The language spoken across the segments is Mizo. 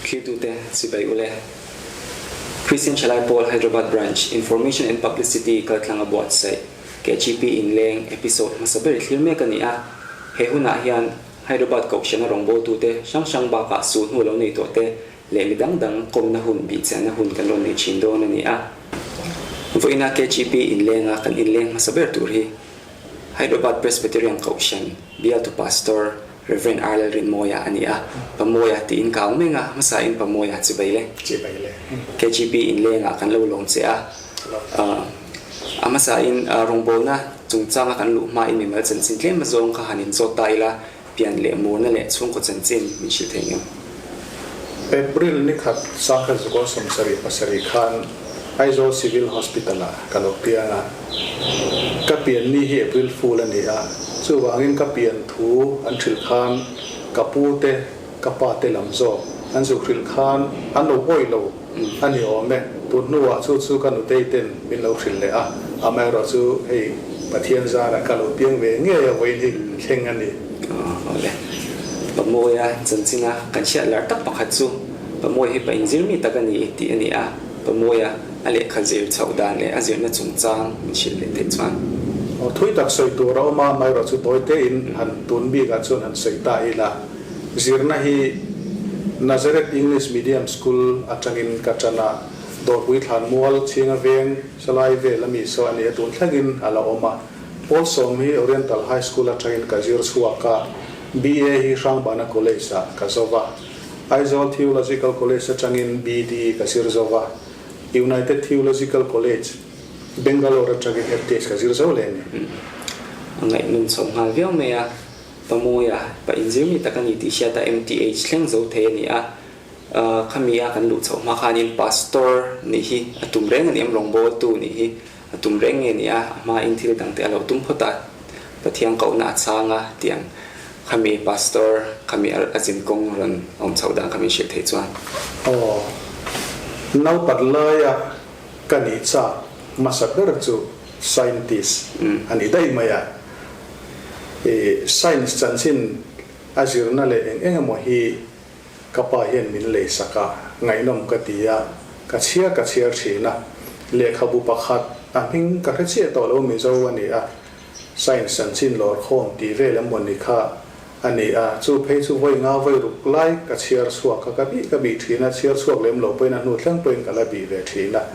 Thlirtute chibai ule. Christian Thalai Pawl Hyderabad Branch Information and Publicity kaltlanga buatsaih KGP inleng episode hmasa ber thlir mek a ni a. He hunah hian Hyderabad Kohhrana rawngbawltute hrang hrang bakah sulhnu lo nei tawhte leh mi dang dang kawmna hun bihchiahna hun kan rawn nei thin dawn a ni a. Vawiina KGP inlenga kan inleng hmasa ber tur hi Hyderabad Presbyterian Kohhran bialtu Pastor Rev. R. Lalrinmawia a ni a, Pamawia tiin ka au meng a, hmasain Pamawia chibai le. Chibai le. KGP inlengah kan lo lawm che a. A hmasain rawngbawlna chungchanga kan luh hmain mimal chanchin tlem azawng kha han inzawt ta ila, pian leh murna leh chhungkaw chanchin min hrilh thei ngem. April ni khat Sangkhat Zukaw 77 khan Aizawl Civil Hospital-ah ka lo piang a. Ka pian ni hi April Fool a ni a, chuvangin ka pian thu an hrilh khan ka pu te, ka pa te lam zawk an zuk hrilh khan an lo awih lo a ni awm e. Tun hnuah chu chu ka nutei ten min lo hrilh leh a, amaherawhchu hei Pathian zarah ka lo piang ve ngei a vawiin hi thleng a ni. Awle. Pamawia chanchina kan hriat lar tak pakhat chu Pamawia hi pa inzir mi tak a ni tih a ni a, Pamawia a lehkha zir chhoh dan leh a zirna chungchang min hrilh leh theih chuan. Aw thui tak sawi tur a awm a, amaherawhchu tawi tein han tun bikah chuan han sawi ta ila, zirna hi Nazareth English Medium School atangin ka tan a, Dawrpui Thlanmual Chhinga Veng Salai vel ami saw a ni a, tun thlengin a la awm a. Pawl sawm hi Oriental High School atangin ka zir chhuak a, BA hi Hrangbana College ah ka zo va. Aizawl Theological College atangin BD ka zir zo va, United Theological College, Bangalore atangin FTH ka zir zo leh a ni. A ngaihnawm chho nghal viau mai a, Pamawia pa inzir mi tak a ni tih hriat a MTH thleng zo thei a ni a, khami a kan luh chhoh hma khanin Pastor nih hi a tum reng a ni em, rawngbawltu nih hi a tum reng nge ni a, a hmain thil dangte a lo tum phawt a, Pathian kohna a chhang a tih ang khami Pastor khami a zin kawng rawn awm chhoh dan kha min hrilh theih chuan. Aw, naupat laia ka nih chak hmasa ber chu scientist a ni daih mai a. I science chanchin a zirna leh eng eng emaw hi Ka pa hian min lei sak a, ngaihnawm ka ti a, ka chhiar ka chhiar thin a. Lehkhabu pakhat a hming ka hre chiah tawh lo Mizo a ni a, Science chanchin lawr khawm tih vel emaw ni kha a ni a, chu phei chu vawi nga vawi ruk lai ka chhiar chhuak a, ka bih ka bih thin a, chhiar chhuak lem lo pawhin a hnu thleng pawhin ka la bih ve thin a,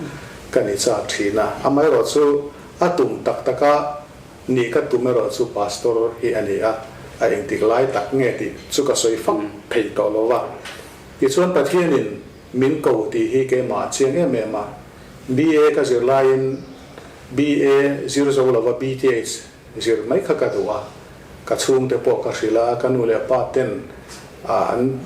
ka ni chak thin a. Amaherawhchu a tum tak tak a. Ni ka tum erawh chu Pastor hi a ni a, a engtik lai tak nge tih chu ka sawi fak thei tawh lo va. Tichuan Pathianin min ko tih hi keimah a chiang em em a. BA ka zir laiin BA zir zo lova BTH zir mai kha ka duh a, ka chhungte pawh ka hrilh a, ka nu leh pa ten an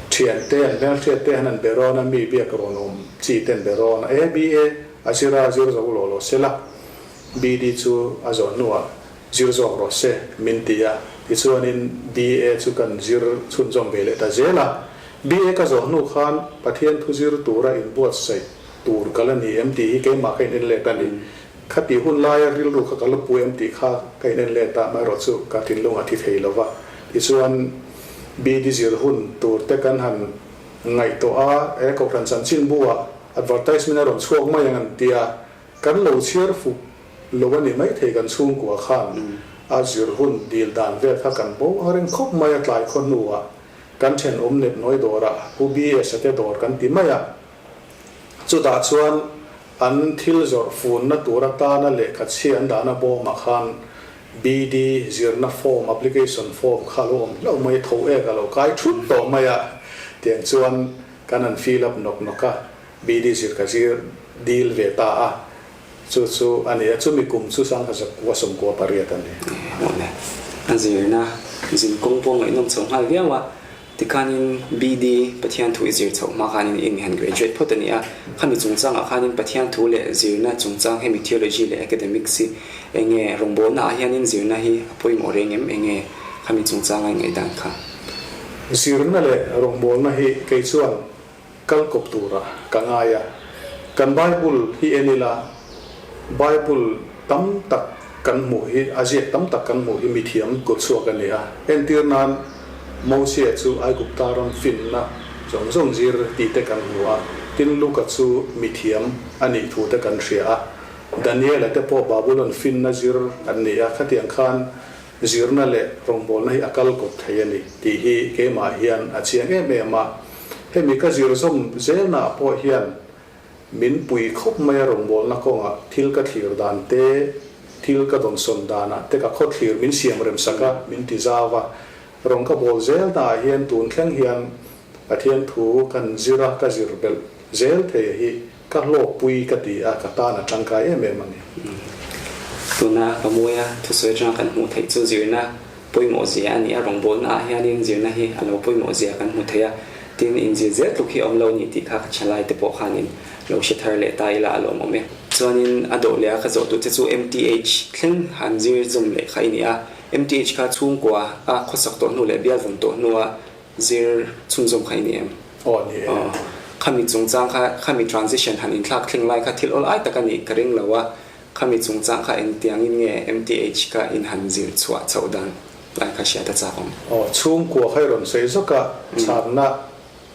thiante an hmelhriat te han an be rawn a, mi biak rawn awm chi ten be rawn a, e BA a zir a zir zo lo lo sela. BD chu a zawh hnuah zir zawk rawh se min ti a, tichuanin BA chu kan zir chhunzawm ve leh ta zel a. BA ka zawh hnu khan Pathian thu zir tura inbuatsaih tur ka la ni em tih hi keimah ka in en let a ni. Khati hun laia rilru kha ka la pu em tih kha ka in en let a, amaherawhchu ka thinlung a thi thei lo va. Tichuan BD zir hun tur te kan han ngaihtuah a, he Kohhran chanchinbu-ah advertisement a rawn chhuak mai ang an ti a, Kan lo chhiar fuk lo a ni maithei kan chhungkua khan a zir hun dil dan vel kha kan bo ang reng khawp mai a tlai khaw hnuah kan thenawm nep nawi dawrah Pu BS a te dawr kan ti mai a. Chutah chuan an thil zawrh funna tur atana lehkha chhia an dahna bawmah khan BD zirna form application form kha a lo awm hlauh mai tho ek a lo kai thut tawh mai a tiang chuan kan han fill up nawk nawk a. BD zir ka zir dil ve ta a, chu chu a ni a, chumi kum chu 1998 a ni. Awle, a zirna zin kawng pawh ngaihnawm chho nghal viau a, tikhanin BD Pathian thu i zir chhoh hma khanin i inhan graduate phawt a ni a, khami chungchangah khanin Pathian thu leh zirna chungchang hemi theology leh academics hi enge rawngbawlna ah hianin zirna hi a pawimawh reng em enge khami chungchanga i ngaihdan kha? Zirna leh rawngbawlna hi kei chuan Kal kawp tura ka ngai a. Kan Bible hi en ila, Bible tam tak kan hmuh hi, a ziak tam tak kan hmuh hi mithiam kut chhuak a ni a. Entir nan, Mosia chu Aigupta ram finna zawng zawng zir tih te kan hmu a. Tin, Luka chu mithiam a nih thu te kan hria a. Daniela te pawh Babulon finna zir an ni a, khatiang khan zirna leh rawngbawlna hi a kal kawp thei a ni tih hi keimah hian a chiang em em a. Hemi ka zir zawm zelnaah pawh hian min pui khawp mai a rawngbawlna kawngah thil ka thlir dan te, thil ka dawnsawn danah te ka khawthlir min siam rem sak a, min ti zau a. Rawng ka bawl zelnaah hian tun thleng hian Pathian thu kan zir a, ka zir belh zel thei hi ka hlawkpui ka ti a, ka tan a tangkai em em a ni. Tuna ka mawia thusawi atanga kan hmuh theih chu zirna pawimawh zia a ni a, rawngbawlna ah hianin zirna hi a lo pawimawh zia kan hmu thei a, tin inzir zel tluk hi awm lo ni tih kha ka thalai te pawh khanin lo hre thar leh ta ila a lawmawm e. Chuanin a dawh leh a ka zawh duh che chu MTH thleng han zir zawm leh kha i ni a, MTH kha chhungkua a khawsak tawh hnu leh bial vawn tawh hnua Zir chhunzawm kha i ni em? Aw ni e. Aw. Khami chungchang kha, khami transition han inthlak thleng lai kha thil awl ai tak a nih ka ring lo a, khami chungchang kha engtiangin nge MTH kha in han zir chhuah chhoh dan lai kha hriat a chak awm. Aw, chhungkua kha i rawn sawi zawk a, chhanna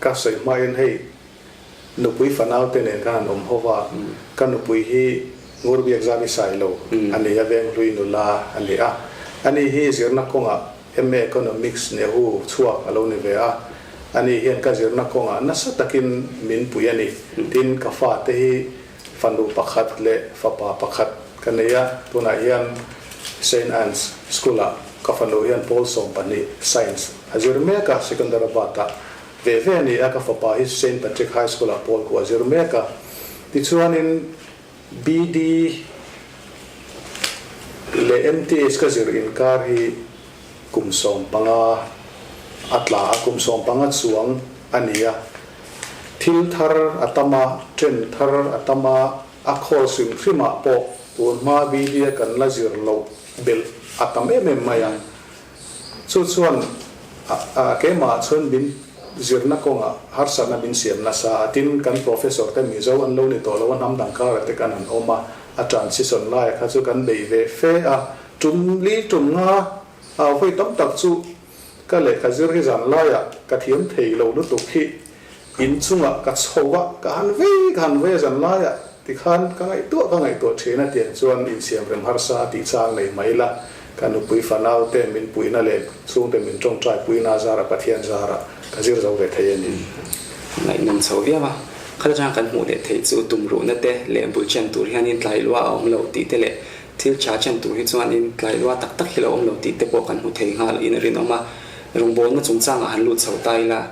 ka sawi hmain hei nupui fanau te nen khan an awm ho va, ka nupui hi Ngurbiak Zami Sailo a ni a, Venghlui nula a ni a, ani hi zirna kawngah MA Economics Nehu chhuak a lo ni ve a, ani hian ka zirna kawngah nasa takin min pui a ni. Tin, ka fate hi fanu pakhat leh fapa pakhat ka nei a, tunah hian Saint Anne's School-ah ka fanu hian pawl 12 Science a zir mek a, Secunderabad-ah ve ve a ni a, ka fapa hi Saint Patrick High School-ah pawl kua a zir mek a. Tichuanin BD leh MTH ka zir inkar hi kum 15 a tla a, kum 15 chuang a ni a. Thil thar a tam a, trend thar a tam a, a course hrim hrimah pawh tun hma BD a kan la zir loh belh a tam em em mai a. Chu chuan keimahah chuan min zirna kawngah harsatna min siam nasa a, tin kan professor te Mizo an lo ni tawh lo a, hnam dang karah te kan han awm a, a transition laia kha chu kan bei ve fe a, tum li tum nga a vawi tam tak chu ka lehkha zir hi zan laiah ka thiam thei lo lutuk hi In chungah ka chho a, ka han vei ka han vei a zan laiah tikhan ka ngaihtuah ka ngaihtuah thin a tiang chuan insiam rem harsa a tih chang nei mai la, ka nupui fanau te min puihna leh chhungte min tawngtai puihna zara Pathian zara ka zir zo ve thei a ni. Ngaihnawm chho viau a, khala atanga kan hmuh leh theih chu tumruhna te leh bul chen tur hianin tlai lua a awm lo tih te leh thil tha chen tur hi chuanin tlai lua tak tak hi lo awm lo tih te pawh kan hmu thei nghal in a rinawm a, rawngbawlna chungchangah han lut chho ta ila.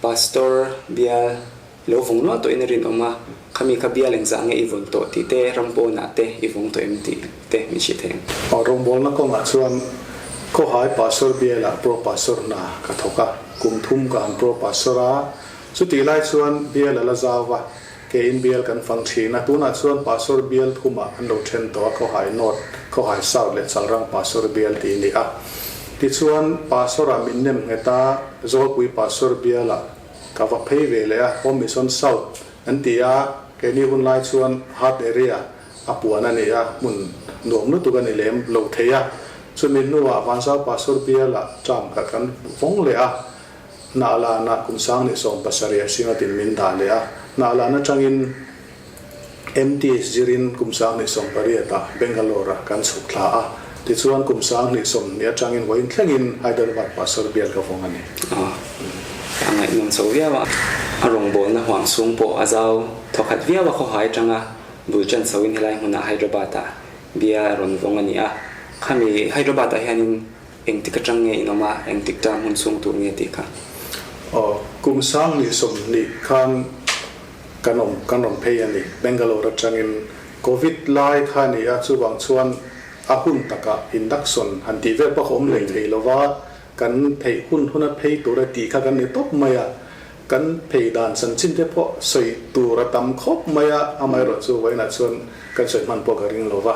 Pastor bial lo vawng nual tawhin a rinawm a, khami kha bial engzah nge i vawn tawh tih te, ram pawnah te i vawng tawh em tih te min hrilh thei ang. Rawngbawlna kawngah chuan Khawhai Pastor bialah Pro Pastor hna ka thawk a, kum thum ka han Pro Pastor a, chutih lai chuan bial a la zau va, kein bial kan fang thin a, tunah chuan Pastor bial thumah an lo then tawh a, Khawhai North, Khawhai South leh Chalrang Pastor bial tih a ni a. Tichuan Pastor-ah min nem nghet a, Zawlpui Pastor bialah ka va phei ve leh a, Home Mission South an ti a, keini hun lai chuan hard area a puan a ni a, hmun nuam lutuk a ni lem lo thei a. Chumi hnuah Vanzau Pastor bialah term khat kan vawng leh a, Hnahlanah kum 2017 a singatin min dah leh a, Hnahlan atangin MTH zirin kum 2018 ah Bangalore ah kan chhuk thla a, tichuan kum 2020 atangin vawiin thlengin Hyderabad Pastor bial ka vawng a ni. A ngaihnawm chho viau a, a rawngbawlna huang chhung pawh a zau thawkhat viau a, khawhai atanga bul ṭan chhoin helai hmunah Hyderabad ah bia a rawn vawng a ni a, khami Hyderabad ah hianin Engtik atang nge in awm a, engtik tan hmun chhung tur nge tih kha? Aw, kum 2020 khan kan awm, kan rawn phei a ni. Bangalore atangin Covid lai kha a ni a, chuvang chuan a hun takah induction han tih vel pawh kha awm hlei thei lo va, kan theih hun huna phei tura tih kha kan ni tawp mai a, kan phei dan chanchin te pawh sawi tur a tam khawp mai a, amaherawhchu vawiinah chuan kan sawi hman pawh ka ring lo va.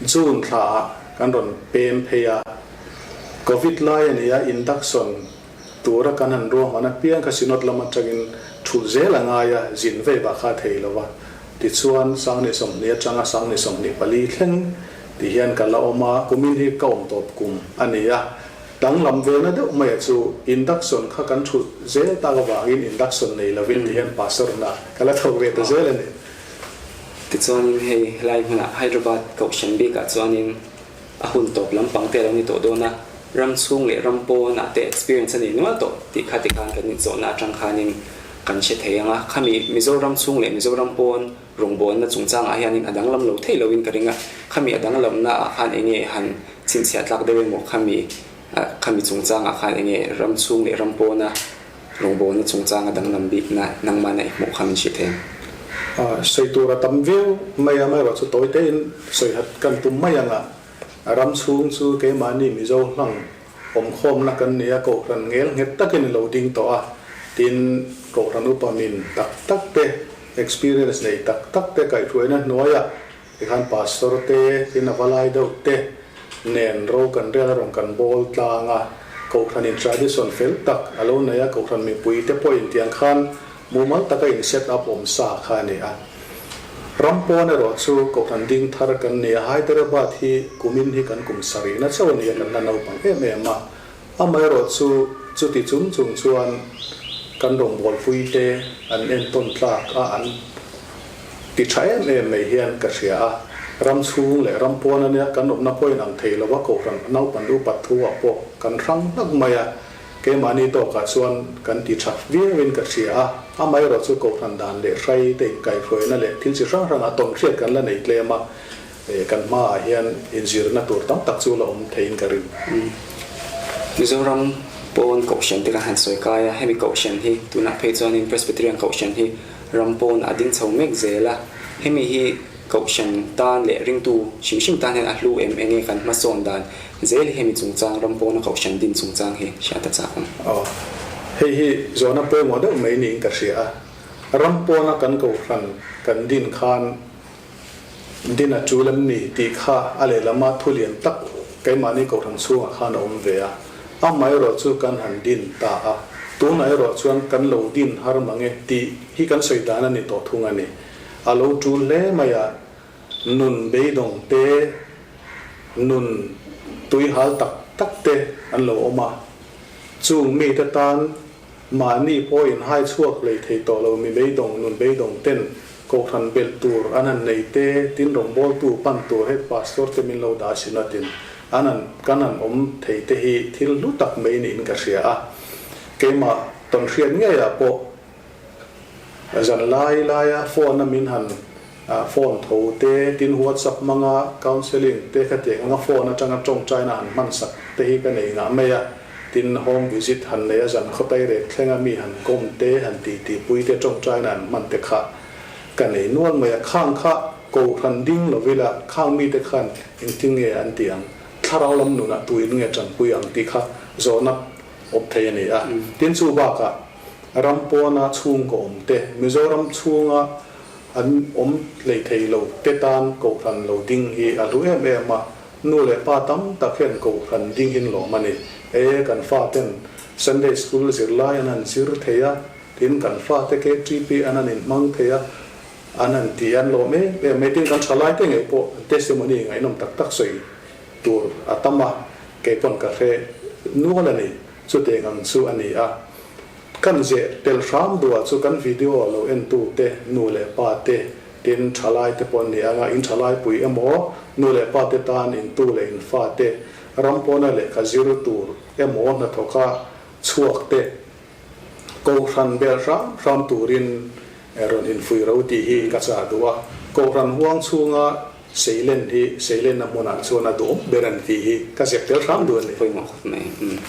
June thlaah kan rawn pem phei a, Covid lai a ni a, induction tura kan han ruahman apiang kha Synod lam atangin thulh zel a ngai a, zin vei vah kha a thei lo va. Tichuan, 2020 atanga 2024 thleng ti hian ka la awm a, kumin hi ka awm tawp kum a ni a. Danglam ve na deuh maia chu induction kha kan thulh zel tak avangin induction nei lovin ti hian pastor na ka la thawk ve ta zel a ni. Tichuanin hei helai hmunah Hyderabad Kohhran bikah chuanin a hun tawp lampang te a lo ni tawh dawn a, ram chhung leh ram pawnah te experience a nei nual tawh tih kha tikhan kan inzawhna atang khanin kan hre thei ang a, khami Mizoram chhung leh Mizoram pawn rawngbawlna chungchangah hianin a danglam lo thei loin ka ring a, khami a danglamna ah khan eng nge han chhinchhiah tlak deuh emaw khami khami chungchangah khan eng nge ram chhung leh ram pawna rawngbawlna chungchanga danglam bikna nangmahna i hmuh kha min hrilh thei ang. Sawi tur a tam viau mai a, amaherawhchu tawi tein sawi hat kan tum mai ang a, ram chhung chu keimahni Mizo hlang awmkhawmna kan ni a, Kohhran ngel nghet takin i lo ding tawh a, tin Kohhran upa min tak tak te, experience nei tak tak te kaihhruaina hnuaiah tikhan Pastor te, tin a va lai deuh te nen ro kan rel a rawn kan bawl tlang a, Kohhran in tradition fel tak a lo nei a, Kohhran mipui te pawhin tiang khan mumal taka in set up awm sa kha a ni a. Ram pawn erawh chu Kohhran ding thar kan ni a, Hyderabad hi kumin hi kan kum sarihna chauh a ni a, kan la naupang em em a. Amaherawhchu chuti chung chung chuan kan rawngbawlpui te an entawn tlak a, an ti tha em em mai hian ka hria a. Ram chhung leh ram pawn a nia, kan awmna pawhin ang thei lo a, Kohhran naupan upat thu ah pawh kan hrang hlak mai a. Keimahni tawkah chuan kan ti tha viauin ka hria a, amaherawhchu Kohhran dan leh hrai te inkaihhruaina leh thil chi hrang hrangah tawnhriat kan la nei tlem a, kan hmaah hian inzirna tur tam tak chu la awm theiin ka ring. Mizoram pawn Kohhran te kan han sawi kai a, hemi Kohhran hi tunah phei chuanin Presbyterian Kohhran hi ram pawn a ding chho mek zel a, hemi hi Kohhran tan leh ringtu hrim hrim tan hian a hlu em enge kan hmasawn dan zel hi hemi chungchang ram pawna Kohhran din chungchang hi hriat a chak ang. Aw, hei hi zawhna pawimawh deuh mai niin ka hria a. Ram pawna kan Kohhran kan din khan din a tul em ni tih kha a lehlama thu lian tak keimahni Kohhran chhungah khan a awm ve a. Amaherawh chu kan han din ta a, tunah erawh chuan kan lo din har mang e tih hi kan sawi dan a ni tawh thung a ni. A lo tul hle mai a, nun beidawng te, nun tuihal tak tak te an lo awm a. Chung mite tan mahni pawh inhai chhuak hlei thei tawh lo mi beidawng, nun beidawng ten kohhran belh tur an han nei te, tin rawngbawltu pan tur he pastor te min lo dah sin a tin an han kan han awm thei te hi thil hlu tak mai niin ka hria a. Keimah tawnhriat ngeiah pawh Zan lai laia phone a min han phone tho te, tin WhatsApp hmanga counselling te kha tiang anga phone atanga tawngtaina han hman sak te hi ka nei ngah mai a, tin home visit han nei a zan khawtai rek thlenga mi han kawm te, han titi pui te tawngtaina an hman te kha ka nei nual mai a, khang kha kohhran ding lovila khang mite khan engtin nge an tih ang, thlarau lam nunah tuin nge tanpui ang tih kha zawhna awm thei a ni a, tin chu bakah Ram pawna chhungkaw awm te, Mizoram chhunga an awm hlei thei lo te tan Kohhran lo ding hi a hlu em em a, nu leh pa tam tak hian Kohhran ding in lawm a ni. E, kan fa ten Sunday School zirlai an han zir thei a, tin kan fa te KTP an han inhmang thei a, an han ti an lawm em em mai. Tin kan thalai te ngei pawh an testimony ngaihnawm tak tak sawi tur a tam a, kei pawn ka hre nual a ni. Chutiang ang chu a ni a, kan zeh tel hram duah chu kan video lo entu te, nu leh pa te, tin thalai te pawh an ni ang a, in thalai pui emaw, nu leh pa te tan in tu leh in fa te, ram pawna lehkha zir tur emaw hnathawka chhuak te, Kohhran bel hram hram turin rawn infuih ro tih hi ka chah duh a, Kohhran huang chhunga Seilen hi Seilenna hmunah chuan a duhawm ber an tih hi ka zep tel hram duh a ni. Pawimawh khawp mai. Umm.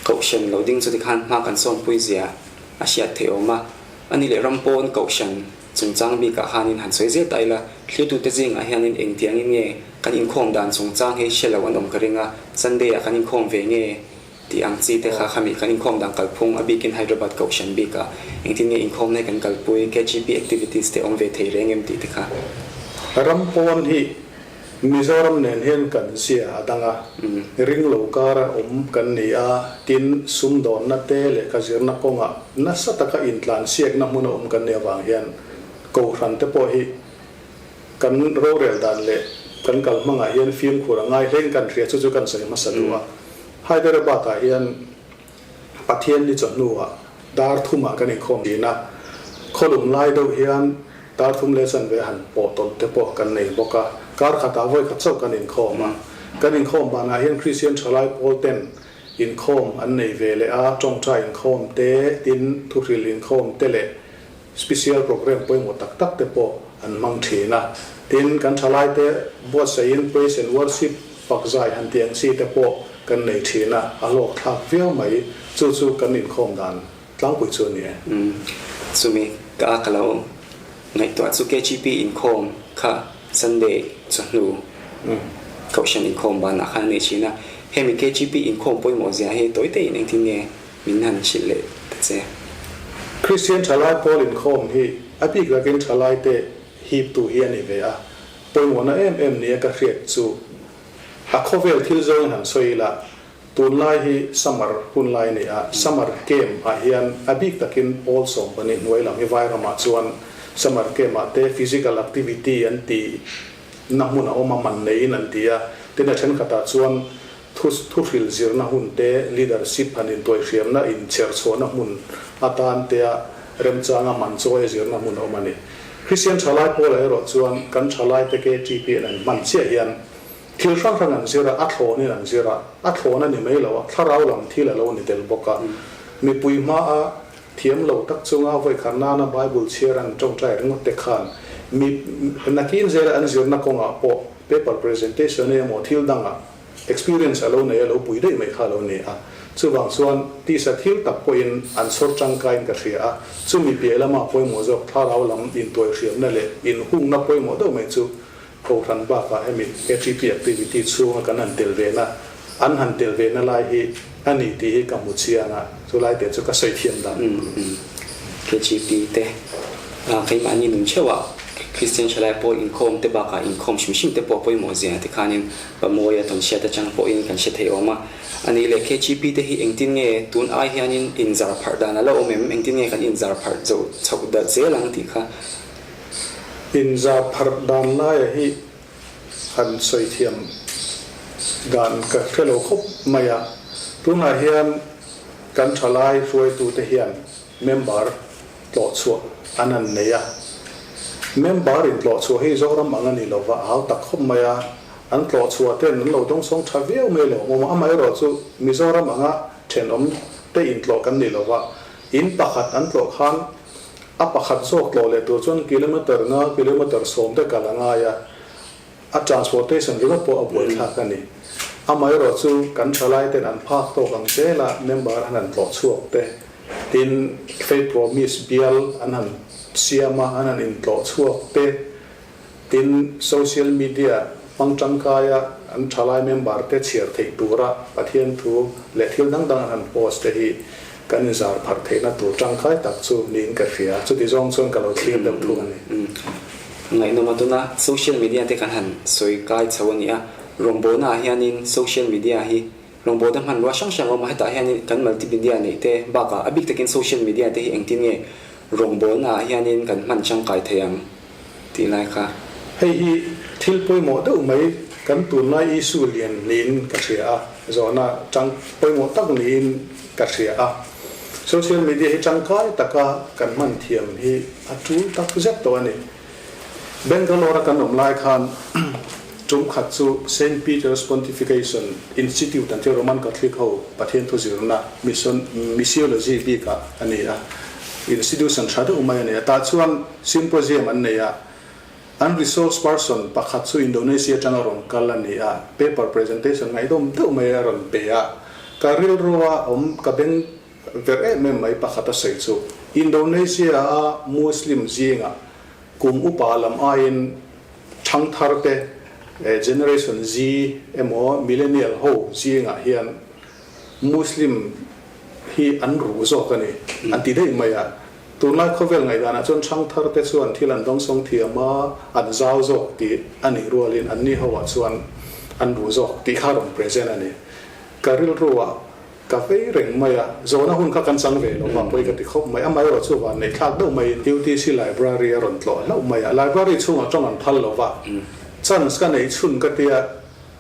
Kohhran lo ding chuti khan hma kan sawmpui zia a hriat theih awm a. Ani leh ram pawn Kohhran chungchang bikah khanin han sawi zel ta ila, thlirtute zingah hianin engtiangin nge kan inkhawm dan chungchang hi hre lo an awm ka ring a, Sunday ah kan inkhawm ve nge tih ang chi te kha khami kan inkhawm dan kalphung a bikin Hyderabad Kohhran bikah engtin nge inkhawmna hi kan kalpui, KGP activities te awm ve thei reng em tih te kha. Ram pawn hi Mizoram nen hian kan zia a dang a, ring lo kara awm kan ni a, tin sumdawnna te leh ka zirna kawngah nasa taka intlansiakna hmuna awm kan nih avang hian Kohhran te pawh hi Kan rorel dan leh kan kal hmangah hian fimkhur a ngai hleng kan hria chu chu kan sawi hmasa duh a. Hyderabad-ah hian Pathianni chawhnuah dar thumah kan inkhawm thin a, khawlum lai deuh hian dar thum leh chanve han pawh tawlh te pawh kan nei bawk a, kar khatah vawi khat chauh kan inkhawm a. Kan inkhawm banah hian Kristian thalai pawl ten inkhawm an nei ve leh a, tawngtai inkhawm te, tin thuhril inkhawm te leh special programme pawimawh tak tak te pawh an hmang thin a. Tin, kan thalai te buatsaihin praise and worship fak zai han tih ang chi te pawh kan nei thin a, a hlawk thlak viau mai. Chu chu kan inkhawm dan tlangpui chu a ni e. Umm, chumi ka a ka lo ngaihtuah chu KGP inkhawm kha Sunday chawhnu Kohhran inkhawm banah khan a nei thin a. Hemi KGP inkhawm pawimawh zia hi tawi teiin engtin nge Min han hrilh leh ta che. Kristian thalai pawl inkhawm hi a bik lakin thalaite hiptu hi a ni ve a, pawimawhna em em nia ka hriat chu a khawvel thil zawngin han sawi ila, tunlai hi summer hun lai a ni a, summer camp ah hian a bik takin pawl 12 hnuai lam hi Vairamah chuan summer camp ah te physical activity an tih na hmun a awm a, man neiin an ti a, tin a thenkhatah chuan Thu thuhril zirna hun te, leadership han intuaihriamna inchherchhuahna hmun atan tea remchanga man chawi a zirna hmun a awm a ni. Kristian thalai pawlah erawh chuan kan thalaite KTP an an hman chiah hian thil hrang hrang an zir a, a thlawnin an zir a, a thlawn a ni mai lo a, thlarau lam thil a lo ni tel bawk a. Mipui hmaa thiam lo tak chunga vawikhat nana Bible chhiar an tawngtai ringawt te khan mi nakin zela an zirna kawngah pawh paper presentation emaw thil dangah Experience a lo nei a lo pui daih mai kha a lo ni a. Chuvang chuan tisa thil tak pawhin an chhawr tangkaiin ka hria a, chumi piah lama pawimawh zawk thlarau lam intuaihriamna leh inhungna pawimawh deuh mai chu Kohhran bakah hemi KTP activity chhunga kan han tel vena, an han tel vena lai hi a ni tih hi ka hmu chiang a, chu lai te chu ka sawi thiam dan. KGP te keimahni nun theuhah Kristian thalai pawl inkhawm te bakah inkhawm hrim hrim te pawh pawimawh zia tikhanin Pamawia tawnhriat atang pawhin kan hre thei awm a. A nih leh KGP te hi engtin nge tun ai hianin inzar pharh dan a la awm em? Engtin nge kan inzar pharh zo chhoh dalh zel ang tih kha. Inzar pharh dan laia hi han sawi thiam dan ka hre lo khawp mai a. Tunah hian kan thalai hruaitute hian member tlawhchhuah an han nei a. Member in tlawhchhuah hi Zoram ang a ni lova, a hau tak khawp mai a. An tlawhchhuah ten an lo dawngsawng tha viau mai lo awm a, amaherawh chu Mizoram anga thenawm te intlawh kan ni lova, in pakhat an tlawh khan a pakhat zawk tlawh leh tur chuan kilometer nga, kilometer 10 te kal a ngai a, a transportation ringawt pawh a buaithlak a ni. Amaherawh chu kan thalai ten an phak tawk ang zela member an han tlawh chhuak te, tin Faith Promise bial an han siam a, an han intlawh chhuak te, Tin, social media hmang tangkaia an thalai member te chhiar theih tura Pathian thu leh thil dang dang an han post te hi kan inzar pharh theihna tur tangkai tak chu niin ka hria. Chuti zawng chuan ka lo thlir deuh thung a ni. Ngaihnawm a tuna social media te kan han sawi kai chho a ni a, rawngbawlnaah hianin social media hi rawngbawlna hmanrua hrang hrang a awm a, hetah hianin kan multimedia neih te bakah a bik takin social media te hi engtin nge rawngbawlnaah hianin kan hman tangkai thei ang? Tih lai kha. Hei hi thil pawimawh deuh mai kan tunlai issue lian niin ka hria a, zawhna tang pawimawh tak niin ka hria a. Social media hi tangkai taka kan hman thiam hi a tul tak zet tawh a ni. Bangalore a kan awm lai khan tum khat chu Saint Peter's Pontification Institute an tih Roman Catholic ho Pathian thu zirna mission missiology bikah a ni a, institution tha deuh mai a ni a. Tah chuan Symposium an nei a, an resource person pakhat chu Indonesia atanga rawn kal a ni a, paper presentation ngaihdawm deuh mai a rawn pe a, ka rilrua awm ka beng ver em em mai pakhat a sawi chu, Indonesia a Muslim zingah kum upa lam aiin thangthar te Generation Z emaw Millennial ho zingah hian Muslim hi an ruh zawk a ni an ti daih mai a. Tunlai khawvel ngaihdanah chuan ṭhangthar te chuan thil an dawngsawng thiam a, an zau zawk tih a nih rualin anni hoah chuan an ruh zawk tih kha rawn present a ni. Ka rilruah ka vei reng mai a, zawhna hun kha kan chang ve lo va, pawi ka ti khawp mai. Amaherawh chu van neih thlak deuh maiin UTC Library a rawn tlawh hlauh mai a, library chhungah ṭawng an phal lo va, chance ka neih chhun ka tia.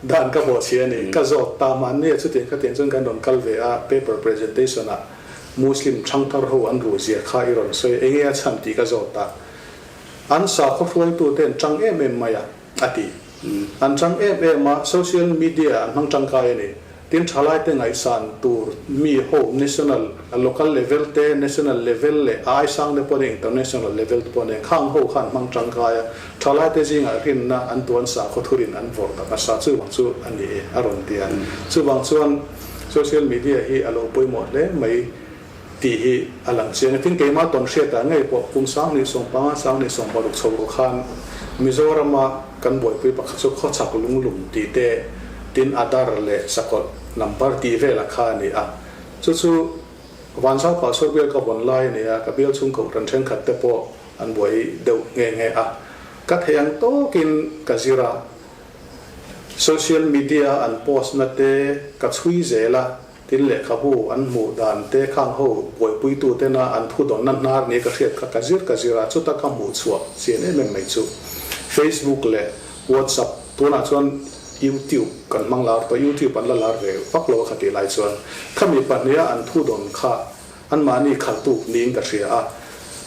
Dan ka bawh si a ni. Ka zawt ta mahni a chutiang khatiang chuan kan rawn kal ve a, paper presentation ah Muslim thangthar ho an ruh zia kha i rawn sawi a, enge a chhan tih ka zawt a. An sakhaw hruaitute an tang em em mai a, a ti. An tang em em a, social media an hmang tangkai a ni. Tin, thalaite ngaihsan tur mi ho national, local level te, national level leh a aisang te pawh nen international level te pawh nen khang ho khan hmang tangkai a, thalaite zingah rinna an tuan sakhaw thurin an vawrh tak a sa chuvang chu a ni e a rawn ti a. Chuvang chuan social media hi a lo pawimawh hle mai tih hi a lang chiang a. Tin, keimah tawn hriatah ngei pawh kum 2015, 2016 chho ruh khan Mizorama kan buaipui pakhat chu khawchhak lunglum tih te, tin Adar leh Sakawlh number tih velah kha a ni a. Chu chu Vanzau Pastor bial ka vawn lai a ni a, ka bial chhung kohhran thenkhat te pawh an buai deuh nghe nghe a. Ka theih ang tawkin ka zir a, social media an post na te ka chhui zel a, Tin lehkhabu an hmuh dan te khang ho buaipuitu tena an thudawnna hnar ni ka hriat kha ka zir ka zir a, chuta ka hmuh chhuah chian em em mai chu Facebook leh WhatsApp, tunah chuan YouTube kan hmang lar tawh, YouTube an la lar ve vak lo a kha tih lai chuan khami pahniha an thudawn kha anmahni khaltu niin ka hria a,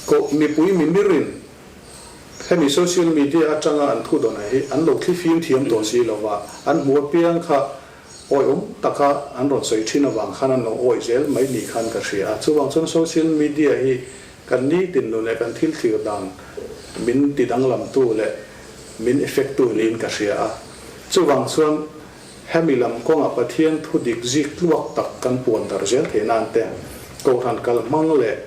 koh mipui mimirin hemi social media atanga an thudawn hi an lo thlifim thiam tawh si lova, an hmuh apiang kha Awiawm taka an rawn sawi thin avang khan an lo awih zel mai ni khan ka hria a. Chuvang chuan social media hi kan nitin nun leh kan thil thlir dan min ti danglamtu leh min effect tu niin ka hria a. Chuvang chuan hemi lam kawngah Pathian thu dik zik tluak tak kan puan darh zel theih nan te, Kohhran kal hmang leh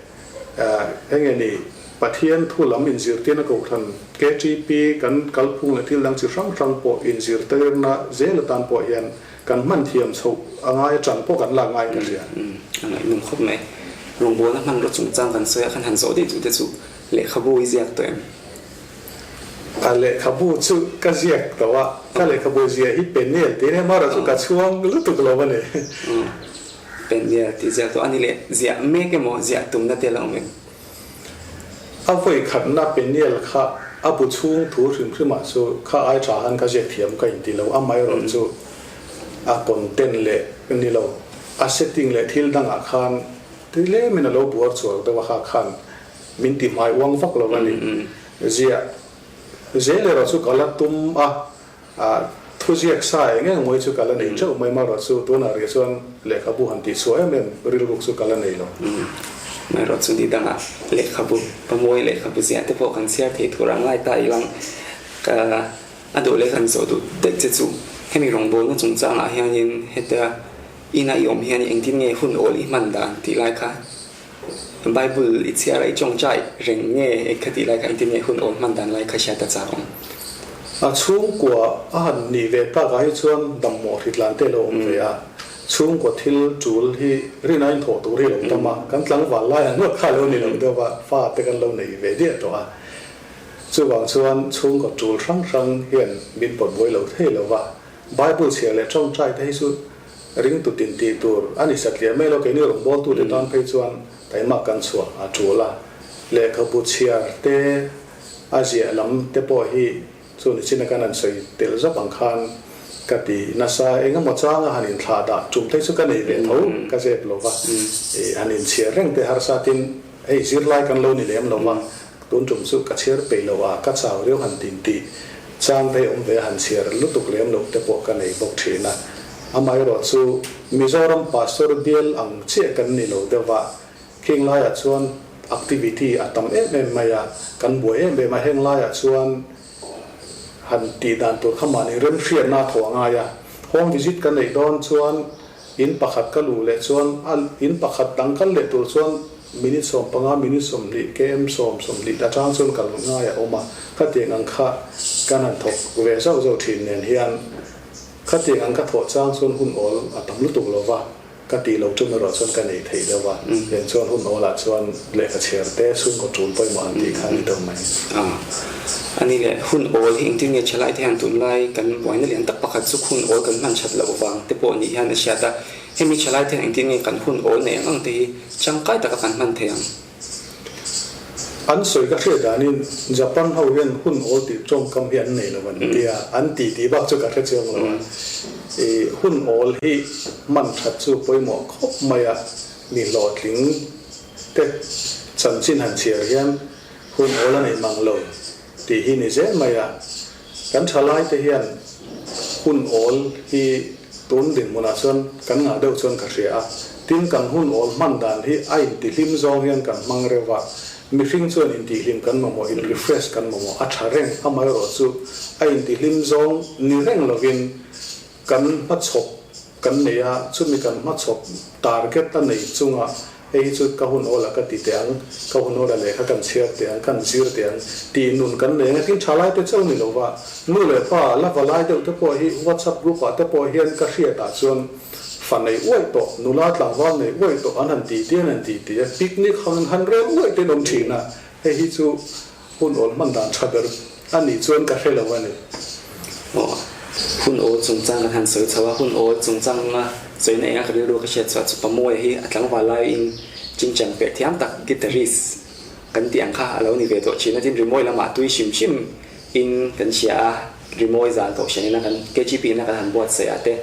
Enge ni, Pathian thu lam inzirtirna kohhran KTP kan kalphung leh thil dang chi hrang hrang pawh inzirtirna zel atan pawh hian kan hman thiam chhoh a ngai atang pawh kan lak ngaiin ka hria. A ngaihnawm khawp mai. Rawngbawlna hmanraw chungchang kan sawi a, kan han zawh daih duh te chu lehkhabu i ziak tawh em? A lehkhabu chu ka ziak tawh a, ka lehkhabu ziah hi Peniel tih nia, amaherawhchu ka chhuang lutuk lo a ni. Peniel tih ziak tawh a ni leh ziah mek emaw ziah tumna te la awm em? A vawi khatna Peniel kha a bu chhung thu hrim hrimah chu kha ai tha han ka ziak thiam ka inti lo, amaherawh chu a content leh ni lo, a setting leh thil dangah khan tlemin a lo buar chuar deuh a kha khan min ti hmai uang vak lo a ni. Ziah zel erawh chu ka la tum a, thuziak sa eng eng mawi chu ka la nei teuh mai marawh chu tunah rih chuan lehkhabu han tih chhuah em em rilruk chu ka la nei lo. Marawh chu ni dangah lehkhabu pamawi lehkhabu ziah te pawh kan chhiar thei tur ang lai ta ilang ka a duh leh kan zawh duh daih che chu hemi rawngbawlna chungchangah hianin heta ina i awm hian engtin nge hun awl i hman dan tih lai kha Bible i chhiar a i tawngtai reng nge eng kha tih lai kha engtin nge hun awl hman dan lai kha hriat a chak awm. A chhungkua a han nih ve tak ah hi chuan dammawh hritlan te lo awm ve a, chhungkua thil tul hi rin aiin thawh tur hi a lo tam a, kan tlangval lai ang ngawt kha a lo ni lo deuh a, fa te kan lo nei ve diah tawh a, chuvang chuan chhungkaw tul hrang hrang hian min pawt buai lo thei lo va, Bible chhiar leh tawngtai te hi chu Ringtu tin tih tur a ni satliah mai lo, keini rawngbawltute tan phei chuan taima kan chhuah a tul a, lehkhabu chhiar te, a ziah lam te pawh hi chu nichina kan han sawi tel zap ang khan ka ti nasa, eng emaw changa han inthlah dah tum phei chu ka nei ve tho, ka zep lo va, han inchhiar reng te harsa tin hei zirlai kan lo ni lem lo va, tun tum chu ka chhiar peih lo a, ka chau riau han tin tih chang te awm ve a, han chhiar lutuk lem loh te pawh ka nei bawk thin a. Amaherawh chu Mizoram Pastor bial ang chiah kan ni lo deuh a, khing laiah chuan activity a tam em em mai a, kan buai em em a, heng laiah chuan han tih dan tur kha mahni remhriatna a thaw a ngai a, home visit ka neih dawn chuan in pakhat ka luh leh chuan a in pakhat dang kal leh tur chuan minute 15 minute 20 km sawm 20 atang chuan kal ngai a awm a, khatiang ang kha kan han thawk ve zauh zauh thin nen hian Khatiang ang ka thawh chang chuan hun awl a tam lutuk lo va, ka tih lo tum erawh chuan ka nei thei deuh a, heng chuan hun awlah chuan lehkha chhiar te chhungkaw tul pawimawh an tih kha a ni deuh mai. A, a ni le, hun awl hi engtin nge thalai te hian tunlai kan buaina lian tak pakhat chu hun awl kan hman that loh vang te pawh nih hian a hriat a, hemi thalai te hian engtin nge kan hun awl nei ang ang te hi tangkai taka kan hman thei ang? An sawi ka hriat danin Japan ho hian hun awl tih tawngkam hi an nei lo an ti a, an ti tih bak chu ka hre chiang lo a. I hun awl hi hman that chu pawimawh khawp mai a, mi hlawhtling te chanchin han chhiar hian hun awl a nei mang lo tih hi ni zel mai a. Kan thalai te hian hun awl hi tun dinhmunah chuan kan ngah deuh chuan ka hria a, tin kan hun awl hman dan hi a intihlim zawng hian kan hmang reuh a, mihring chuan intihlim kan mamawh, in refresh kan mamawh a tha reng, amaherawhchu a intihlim zawng ni reng lovin kan hmachhawp kan nei a, chumi kan hmachhawp target a nei chunga Hei hi chu ka hun awlah ka ti teh ang, ka hun awlah lehkha kan chhiar teh ang, kan zir teh ang tih nun kan nei ang a, tin tha lai te chauh ni lo va, nu leh pa la va lai deuh te pawh hi WhatsApp group ah te pawh hian ka hriat ah chuan fa nei uaih tawh, nula tlangval nei uaih tawh an han ti ti an han ti ti a, picnic han han rel uaih te an awm thin a, hei hi chu Hun awl hman dan tha ber a nih chuan ka hre lo a ni. Aw, hun awl chungchang kan han sawi chho a, hun awl chungchanga sawina enga ka rilru ka hriat chhuah chu Pamuaia hi a tlangval laiin chingchang peh thiam tak guitarist kan tih ang kha a lo ni ve tawh thin a, tin rimawi lamah tui hrim hrim in kan hria a, rimawi zan kohhran ina kan KGP ina kan han buatsaih ah te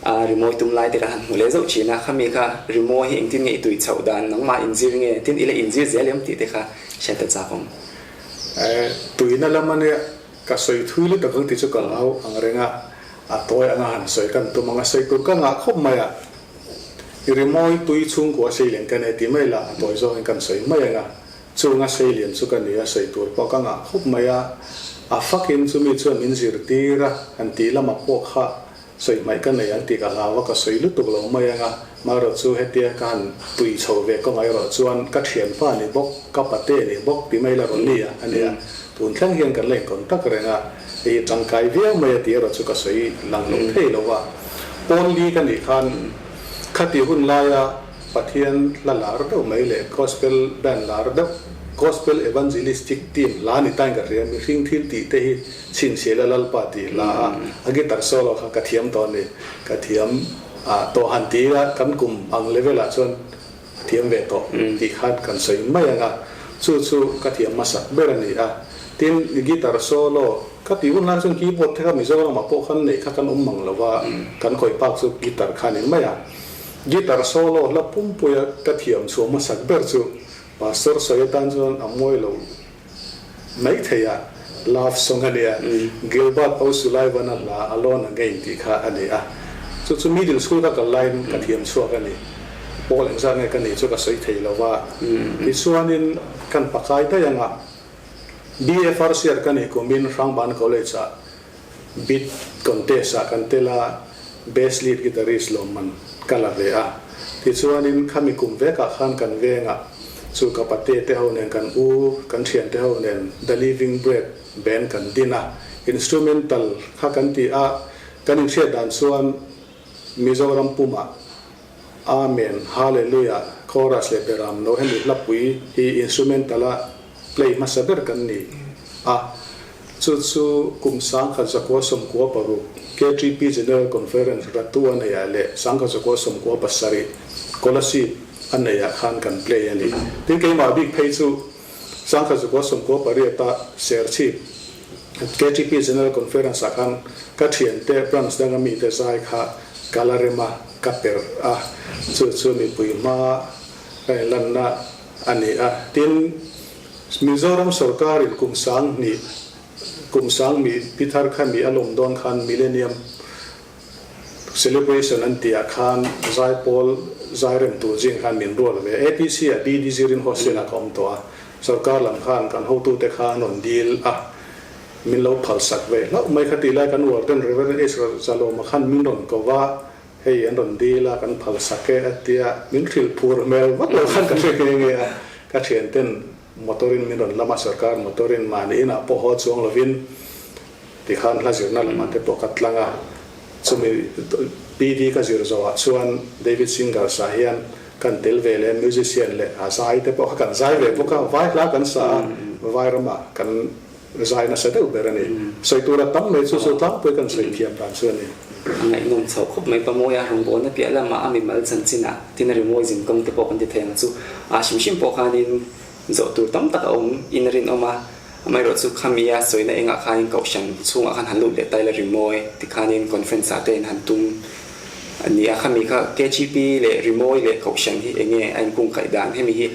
a rimawi tum lai te kan han hmu leh zauh thin a, khami kha rimawi hi engtin nge i tui chhoh dan nangmah inzir nge tin i la inzir zel em tih te kha Hriat a chak awm. Tuina lam a nia, ka sawi thui lutuk ang tih chu ka hlau ang reng a, a tawi anga han sawi kan tum ang a, sawi tur ka ngah khawp mai a, i rimawi tui chhungkua seilian ka nei tih mai lah a tawi zawngin kan sawi mai ang a, chunga seilian chu ka ni a, sawi tur pawh ka ngah khawp mai a, a fakin chumi chuan min zirtir a, han tih lamah pawh kha Sawi hmaih ka nei ang tih ka hlau a, ka sawi lutuk lo mai ang a, marawh chu hetia ka han tui chho ve kawng erawh chuan ka thianpa ni bawk, ka pate ni bawk ti mai la rawn ni a a nia. Tun thleng hian kan la inkawn tak reng a, hei hi tangkai viau mai a tih erawh chu ka sawi lang lo thei lo va. Pawn li ka nih khan khati hun laia Pathian hla lar deuh mai leh Gospel band lar deuh, Gospel Evangelistic Team hla ni tain ka hria, mihring thil tih te hi Chhinchhiah la Lalpa tih hla a, a guitar solo kha ka thiam tawh a ni. Ka thiam ah tawh han ti ila kan kum ang level ah chuan a thiam ve tawh tih khan kan sawi mai ang a, chu chu ka thiam hmasak ber a ni a. Tin, guitar solo ka tih hun lai chuan keyboard te kha Mizoram ah pawh khan neih kha kan awm mang lo va, kan khawih pak chu guitar kha a ni mai a. Guitar solo hla pumpuia ka thiam chhuah hmasak ber chu Pastor sawi atan chuan a mawi lo Mai thei a, love song a nia, Gilbert O'Sullivan-a hla Alone Again tih kha a ni a. Chu chu middle school ka kal laiin ka thiam chhuak a ni. Pawl engzat nge ka nih chu ka sawi thei lo va. Tichuanin kan pakai daih anga BFRCR ka nih kumin Hrangban College-ah Beat contest ah kan tel a, Best Lead Guitarist lawmman ka la ve a. Tichuanin khami kum vekah khan kan vengah chu ka pate te ho nen kan u, kan thian te ho nen The Living Bread band kan din a. Instrumental kha kan ti a, kan inhriat dan chuan Mizoram pumah Amen, Hallelujah, Chorus leh Beram no hemi hlapui hi instrumental a play hmasa ber kan ni a, chu chu kum 1996 KTP General Conference Ratu a neiah leh 1997 Kolasib a neiah khan kan play a ni. Tin keimah bik phei chu 1998 a Serchhip KTP General Conference ah khan ka thiante branch danga mite zai kha ka la rem a, ka perh a, chu chu mipui hma ka inlanna a ni a. Tin, Mizoram sorkarin kum sang hnih, kum sang mi pi thar kha mi a lawm dawn khan Millennium Celebration an tih ah khan zaipawl zai rem tur zing khan min rual ve. APC ah BD zirin hostel ah ka awm tawh a, Sorkar lam khan kan hotute kha an rawn dil a, min lo phalsak ve hlauh mai kha tih lai kan warden Reverend Ezra Zalawma khan min rawn ko va, hei an rawn dil a, kan phalsak e a tia, min hrilh phur hmel vak lo khan ka hre nghe nghe a, ka thianten motor in min rawn lam a, sorkar motor in mahni inah pawh haw chuang lovin tikhan hla zirna lamah te pawh ka tlang a, chumi PD ka zir zawhah chuan David Singers ah hian Kan tel ve leh musician leh a zai te pawh kha kan zai ve bawk a, vai hla kan sa a, vai ramah kan zai nasa deuh ber a ni. Sawi tur a tam mai chu chu tlangpui kan sawi thiam dan chu a ni. A ngaihnawm chhoh khawp mai Pamawia rawngbawlna piah lamah a mimal chanchinah tin a rimawi zin kawng te pawh kan ti thei ang chu. A hrim hrim pawh khanin. Zawh tur tam tak a awm in a rinawm a, amaherawhchu khami a sawina engah khanin kohhran chhungah khan han lut leh ta ila rimawi tikhanin conference ah te in han tum a ni a, khami kha KGP leh rimawi leh kohhran hi eng nge a inkungkaih dan hemi hi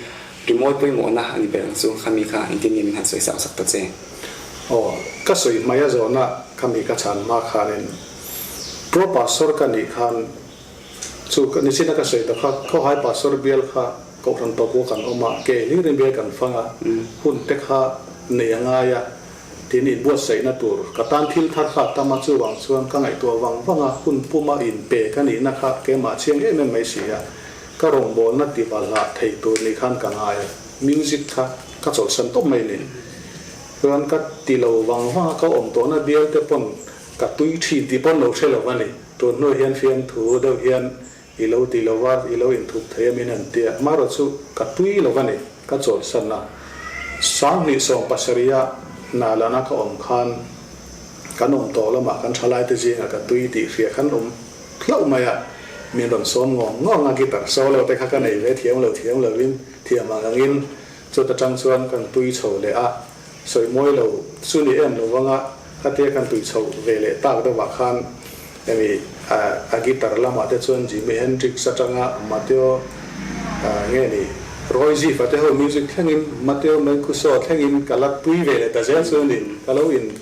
rimawi pawimawhna a ni ber ang chu khami kha engtin nge min han sawi sak sak ta che. Aw, ka sawi hmai a zawhna khami ka chhan hma khanin Pro Pastor ka nih khan Chu ka nichin a ka sawi ta kha, Khawhai Pastor bial kha Kohhran tawpua kan awm a, ke hlir in bial kan fang a, hun te kha nei a ngai a, tin in buatsaihna tur ka tan thil thar kha a tam a, chuvang chuan ka ngaihtuah vang vang a, hun puma in pe ka nihna kha keimah chiang em em mai si a, ka rawngbawlna ti valhah thei tur ni khan ka ngai a, music kha ka chawlhsan tawp mai ni. Chuan ka ti lo vang vang a, ka awm tawhna bial te pawn ka tui thin tih pawn lo hre lo a ni. Tun hnu hian fiamthu deuh hian i lo ti lo va, i lo inthup thei a min han ti a. Hmarawh chu ka tui lo va ni, ka chawlhsan a. 2017 a hna lana ka awm khan kan awm tawh lamah kan thalaite zingah ka tui tih hria khan awm hlauh mai a. Min rawn sawm ngawng ngawng a, guitar solo te kha ka nei ve thiam lo thiam lovin thiam ang angin chuta tang chuan kan tui chho leh a. Sawi mawi lo chu ni em lo vanga khatia kan tui chhoh ve leh tak deuhah khan hemi a guitar lamah te chuan Jimi Hendrix atanga Mateo nge ni Roy Ziff a te ho music thlengin Mateo Mancuso thlengin ka la tui ve leh ta zel chu a ni. Ka lo in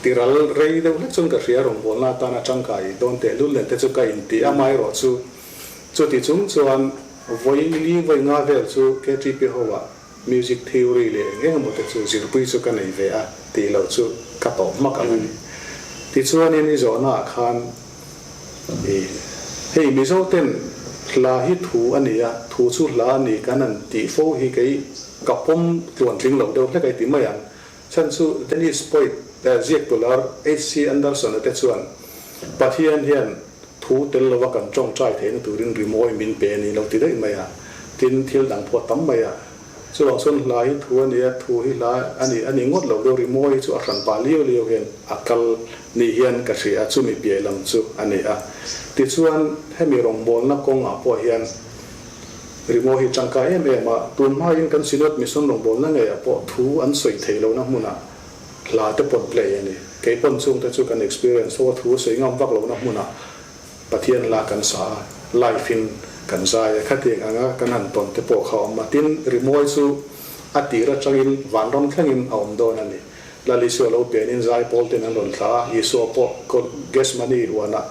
tiral rei deuh hlek chuan ka hria rawngbawlna atana tangkai dawn tehlul nen te chu ka inti a, amaherawh chu chuti chung chuan vawi li vawi nga vel chu KTP ho ah Music theory leh eng eng emaw te chu zirpui chu ka nei ve a tih loh chu ka tawh hmak ang a ni. Tichuanin i zawhnaah khan i hei Mizo ten hla hi thu a ni a, thu chu hla a ni kan han tih fo hi kei ka pawm tluan tling loh deuh hlek a i ti mai ang. Chhan chu Dennis Poit ziak tular HC Anderson-a te chuan Pathian hian Thu tel lova kan tawngtai theihna turin rimawi min pe a ni lo ti daih mai a, tin thil dang pawh a tam mai a. Chuvang chuan hla hi thu a ni a, thu hi hla a ni a ni ngawt lo deuh, rimawi hi chu a hran pah liau liau hian a kal ni hian ka hria a, chumi piah lam chu a ni a. Tichuan hemi rawngbawlna kawngah pawh hian rimawi hi tangkai em em a, tun hmain kan Synod Mission rawngbawlna ngeiah pawh thu an sawi theih lohna hmunah Hla te pawn play a ni. Kei pawn chung te chu kan experience ho a thu sawi ngam vak lohna hmunah Pathian hla kan sa a, live in kan zai a, khatiang anga kan han tawn te pawh kha a awm a. Tin, rimawi chu a tir atangin vanram thlengin a awm dawn a ni. Lal Isua lo pianin zai pawl ten an rawn thlah a, Isua pawh Gethsemane huanah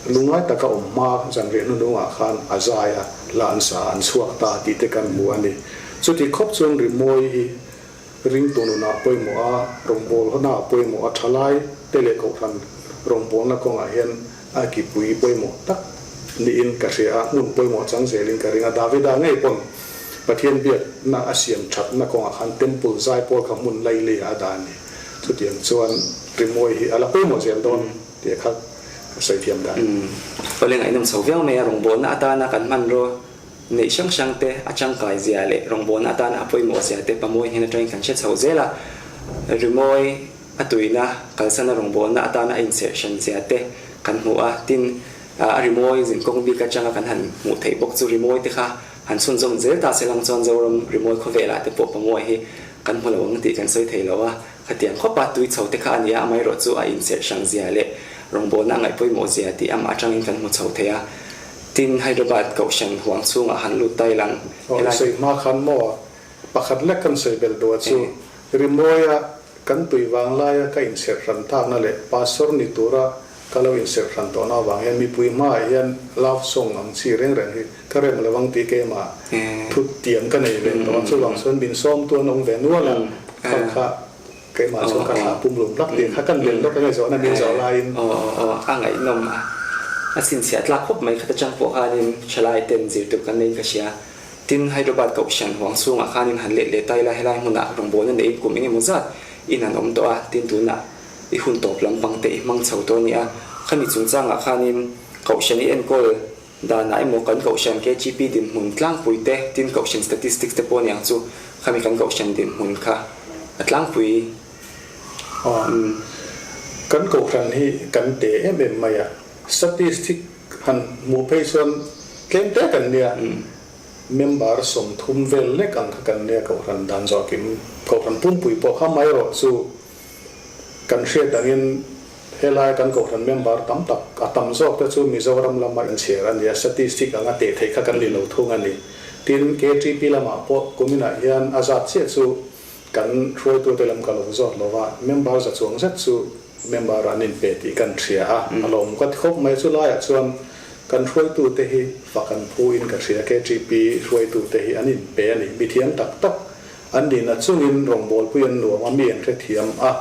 lungngai taka awm hma zanriah hnunungah khan a zai a, hla an sa a, an chhuak ta tih te kan hmu a ni. Chuti khawp chuan rimawi hi Ringtu nunah pawimawh a, rawngbawlna pawimawh a tha lai te leh kohhran rawngbawlna kawngah hian a kipui pawimawh tak niin ka hria a, hmun pawimawh chang zelin ka ring a. Davida ngei pawn Pathian biakna a siam thatna kawngah khan Temple zaipawl kha hmun laili ah a dah a ni. Chutiang chuan rimawi hi a la pawimawh zel dawn tih kha ka sawi thiam dan. Awle ngaihnawm chho viau mai a, rawngbawlna atana kan hmanraw Neih hrang hrang te, a tangkai zia leh rawngbawlna atana a pawimawh zia te Pamawi hnen atangin kan hre chho zel a. Rimawi a tuina kalsana rawngbawlna atana a inserh hran zia te kan hmu a. Tin, a rimawi zinkawng bik atanga kan han hmuh theih bawk chu rimawi te kha han chhunzawm zel ta se lang chuan Zoram rimawi khawvelah te pawh Pamawi hi kan hmu lo ang tih kan sawi thei lo a. Khatiang khawpa tui chho te kha a ni a, amaherawh chu a inserh hran zia leh rawngbawlna a ngaih pawimawh zia tih amah atangin kan hmu chho thei a. Tin, Hyderabad Kohhran huang chhungah han lut ta ilang Aw, helai. Sawi hma khan maw pakhat lek kan sawi belh duh a chu Rimawia kan tui vang laia ka inserh hran takna leh Pastor ni tura ka lo inserh hran tawhna avang hian mipui hmaah hian love song ang chi reng reng hi ka rem lo ang tih keimah thu tiam ka nei ve tawh a, chuvang chuan min sawmtu an awm ve nual a, kha kha Keimah chuan ka thlah pum lum hlak tih kha kan bel lawk enge zawhna min zawh laiin. Aw aw aw a ngaihnawm a, a chhinchhiah tlak khawp mai khat atang pawh khanin thalai ten zir tur kan neiin ka hria. Tin, Hyderabad Kohhran huang chhungah khanin han let leh ta ila helai hmunah rawngbawlna neiin kum eng emaw zat in an awm tawh a, tin tunah i hun tawp lampang te i hmang chho tawh a ni a. Khami chungchangah khanin Kohhran i enkawl Danah emaw kan Kohhran KGP dinhmun tlangpui te, tin Kohhran statistics te pawh aniang chu khami kan Kohhran dinhmun kha a tlangpui. Aw, kan Kohhran hi kan te em em mai a, statistic han hmuh phei chuan tlem te kan nia. Member 30 vel lek ang kha kan nia Kohhran dan zawhkim Kohhran pumpui pawh kha mai erawh chu kan hriat angin helai kan Kohhran member tam tak a tam zawk te chu Mizoram lama inchhiar a ni a, statistic anga teh theih kha kan ni lo thung a ni. Tin, KTP lamah pawh kuminah hian a zat chiah chu kan hruaitute lam ka lo zawt lo va, member za chuang zet chu Member an inpe tih kan hria a, a lawm ka ti khawp mai. Chu laiah chuan kan hruaitute hi fak an phu in ka hria. KTP hruaitute hi an inpe a ni. Mithiam tak tak an nihna chungin rawngbawlpui an nuam a, mi an hrethiam a,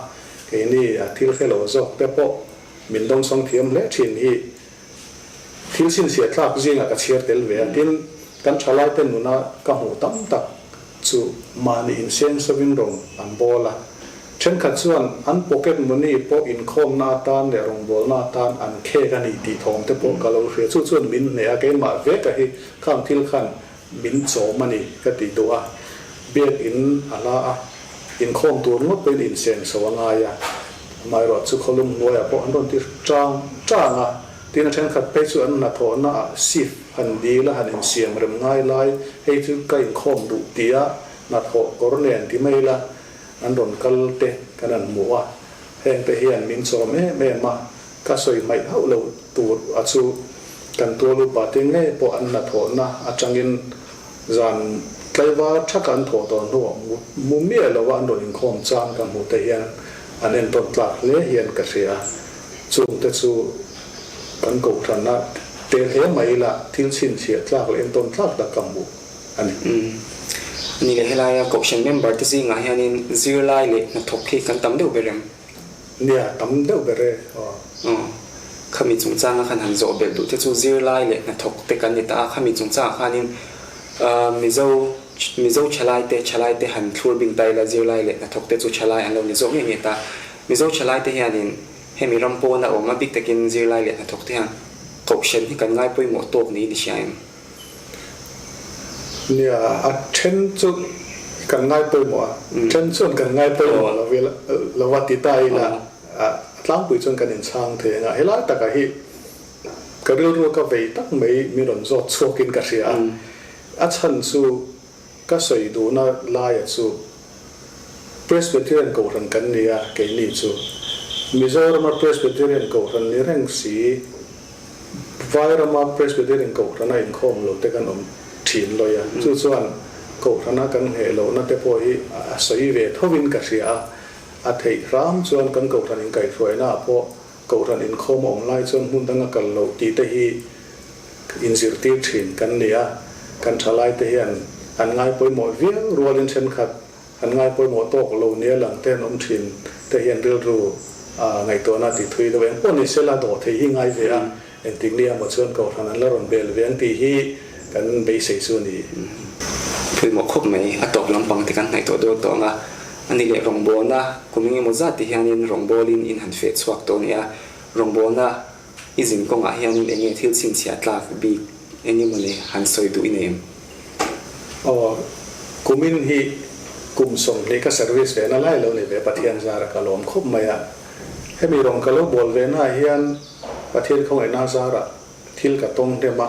keini a thil hre lo zawk te pawh min dawngsawng thiam hle thin hi thil chhinchhiah tlak zingah ka chhiar tel ve a. Tin, kan thalaite nuna ka hmuh tam tak chu mahni insengsawiin rawn an bawl a. Thenkhat chuan an pocket money pawh inkhawmna atan leh rawngbawlna atan an khek a ni tih thawm te pawh ka lo hria. Chu chuan min hneh a, keimah vek a hi khang thil khan min chawm a ni ka ti duh a. Biak in a hla a, inkhawm tur ngawt pawhin insengso a ngai a. Amaherawh chu khawlum hnuaiah pawh an rawn ti chang chang a. Tin a thenkhat phei chu an hnathawhna ah shift han dil a han insiam rem ngai lai, hei chu ka inkhawm duh tia hnathawh kawr nen ti mai ila an rawn kal te kan han hmu a, heng te hian min chawm em em a, ka sawi hmaih hauh lo tur a chu kan tual upa te ngei pawh an hnathawhna atangin zan tlaivar thaka an thawh tawh hnuah mu miah lova an rawn inkhawm chang ka hmuh te hian an entawn tlak hle hian ka hria. Chungte chu kan kohhranah tel hle mai ila thil chhinchhiah tlak leh entawn tlak tak ka hmuh a ni. Umm. Ni leh helaia kohhran member te zingah hianin zirlai leh hnathawk hi kan tam deuh ber em? Nia, tam deuh ber e. Aw. Aw. Khami chungchanga khan han zawh belh duh te chu zirlai leh hnathawk te kan ni ta a, khami chungchangah khanin Mizo Mizo thalai te thalai te han thlur bing ta ila zirlai leh hnathawk te chu thalai an lo ni zawk nge nge ta. Mizo thalai te hianin hemi ram pawna awm a bik takin zirlai leh hnathawk te hian kohhran hi kan ngai pawimawh tawk niin i hria em? Nia, a then chu kan ngai pawimawh a, then chuan kan ngai pawimawh lo ila lo va ti ta ila a tlangpui chuan kan inchhang thei ang a, helai takah hi ka rilru ka vei tak mai min rawn zawt chhuakin ka hria a, a chhan chu Ka sawi duhna laia chu Presbyterian Kohhran kan ni a, keini chu Mizorama Presbyterian Kohhran ni reng si, Vairama Presbyterian Kohhrana inkhawm lo te kan awm thin lawi a, chu chuan Kohhrana kan ngheh lohna te pawh hi a sawi ve thovin ka hria a, a theih hram chuan kan Kohhran inkaihhruaina ah pawh Kohhran inkhawm a awm lai chuan hmun danga kal loh tih te hi inzirtir thin kan ni a, kan thalaite hian an ngai pawimawh viau rualin thenkhat an ngai pawimawh tawk lo nia lang te an awm thin te hian rilru ngaihtuahna tih thui deuh eng pawh ni sela dawh thei hi ngai ve a, engtik nia maw chuan Kohhran an la rawn bel ve ang tih hi kan beisei chu a ni. Pawimawh khawp mai, a tawp lampang te kan hnaih tawh dawn tawh ang a, a ni leh rawngbawlna kum engemaw zat te hianin rawngbawlin in han feh chhuak tawh a ni a, rawngbawlna I zin kawngah hianin eng nge thil chhinchhiah tlak bik eng emaw ni han sawi duh i nei em? Aw, kumin hi kum 20 ka service ve na lai lo ni ve, Pathian zara ka lawm khawp mai a. Hemi rawn ka lo bawl ve naah hian Pathian khawngaihna zara thil ka tawng hnem a,